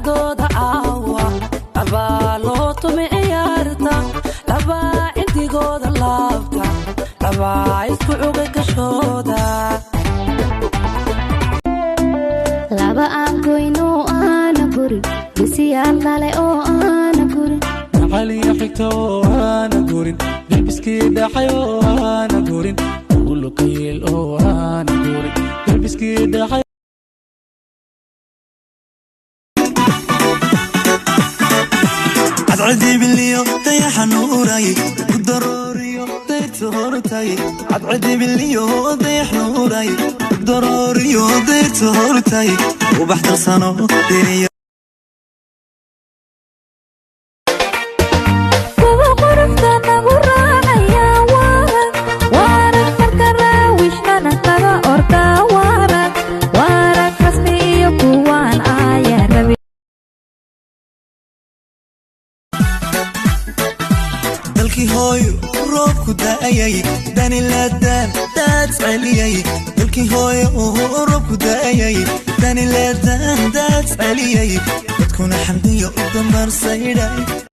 Farxadooda caawa labaa loo tumi ciyaarta, labaa cindigooda laabta, labaa isku cugay gashooda. Laba aan goyno aana gurin, gesiyaal dhale oo aana gurin. Macaliyo xigta oo aana gurin, gelbiskii dhaxay oo aana gurin, ulukayeel oo aana gurin, gelbiskii dhaxay. Cadcadibiliyo dayaxa nuuray ku darooriyo dayrta hortay, cadcadibiliyo dayax nuuray ku darooriyo dayrta hortay, ubax darsano diriyo. Kuwa quruxda nagu raacaya waarag waarag, marka raawishnana naga ordaa waarag waarag, rasmi iyo kuwaan aaya rabi. Dalkii hooyo roobku da'ayay danilaadaan daad celiyay, dalkii hooyo roobku da'ayay danilaadaan daad celiyay, dadkuna xamdiyo u dambarsaydhay.